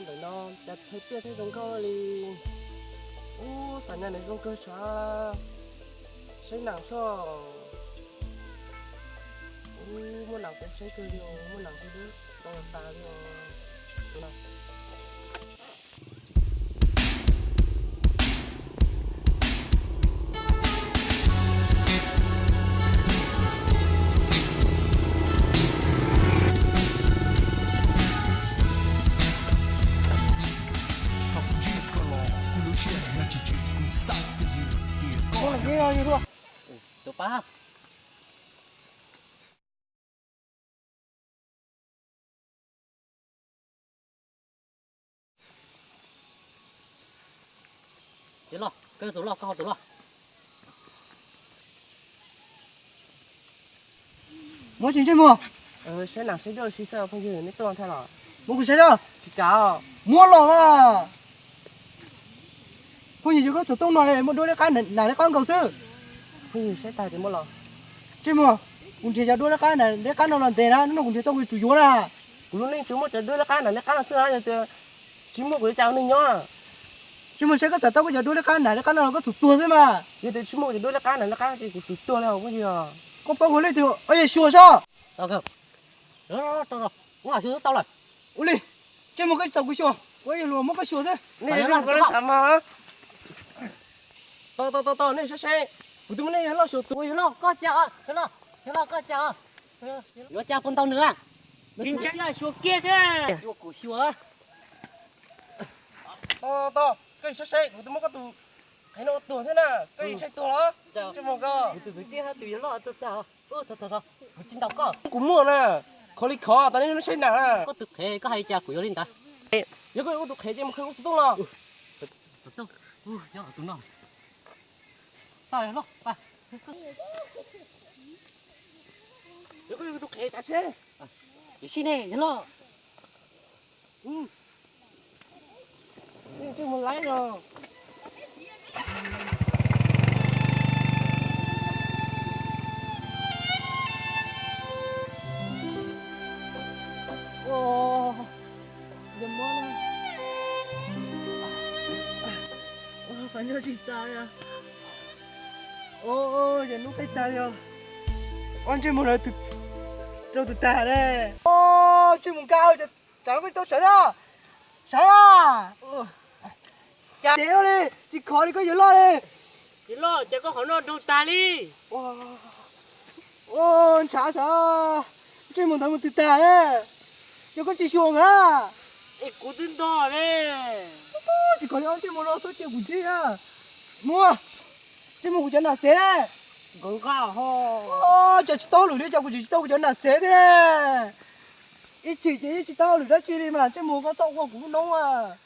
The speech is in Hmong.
Ntawm no cas txhais tiaj thiab zoo nkauj li. Ub, xav nyob ntawm zoo kawg tshav. Saib nam soj. Ub, muaj nam kuv saib kawg li os, muaj nam kuv dub tau tas li os. Tus pab. Tsis loj, koj tus loj, koj ho tus loj. Muab tsis ntsej muag. Saib nam saib duab si xwb phooj ywg, neb tuaj thaj los. Muab kuv saib duab. Tsis kam. Muab los mas. Phooj ywg, yog koj xov tooj no muaj duab liab qab nam liab qab nkaus xwb. Phooj ywg saib tag ces muab los. Ntsej muag, kuv nrhiav cov duab liab qab nam liab qab no los ntev na, hnub no kuv nrhiav tau kuv yuav tsum yuav na. Kuv lub neej tsuas muaj cov duab liab qab nam liab qab no xwb na, yog tias tsis muaj kuv yuav cas ua neej nyob. Ntsej muag, saib koj xav tau koj cov duab liab qab nam liab qab no los koj xub tuag xwb mas. Yog tias tsis muaj cov duab liab qab nam liab qab ces kuv xub tuag li os phooj ywg. Koj paub kuv leej twg, ua yog xyuas sob. Ua li, ntsej muag, koj txaus kuv xyuas, kuv yuav luag muab koj xyuas xwb. Tau tau tau, nej saib seb, kuv tus muaj neej yog loj xyuas tus. Yog loj koj cas, yog loj, yog loj koj cas, yuav cas puas ntau nws a? Tsis ntshai, xyuas kiag xwb. Yuav kuv xyuas. Tau tau, koj saib seb, kuv twb muab koj tus qhev no ua tuag thiab na, koj yeej ntshai tuag los? Ntsej muag, koj tus kwv tij hab tus yawg loj tuag tag. Kuv tsis ntaus koj, kuv muaj na, khov li khov, tas nej saib nam na. Koj tus qhev koj hais cas kuv yuav li ntawd. Yog koj yuav kuv tus qhev ces mus khwv kuv xov tooj los. Xov tooj, nyob tus no. Yog koj yuav kuv tus qhev tas seb. Yuav sib ne yog loj. Ntsej muag laib no. Ua, yog mob na. Ua, qhov nyob tsis tas li. Ua, yog nub qeb tag li os. Ua, ntsej muag rau tus tag ne. Ua, ntsej muag nkag, tsam no koj tsis tau sawv na. Sawv na. Cas tiag li, tsis khov li, koj yuav loj li. Tsis loj, cas koj qhov no nrau tag li. Ua, ntshav sawv, ntsej muag ntawd mus twg tag, yog koj tsis xyuas na. Es kuv twb ntog ne. Tsis khov li, ntsej muag no xub cia kuv ntsib na. Muab, ntsej muag kuv cov nam xev ne. Nkawd nqa ho. Cas tsis tau hauj lwm li, cas kuv tsis tau kuv cov nam xev thiab ne. Ib chim ces yeej tsis tau hauj lwm dab tsi li mas ntsej muag koj txhob ua kuv noob a.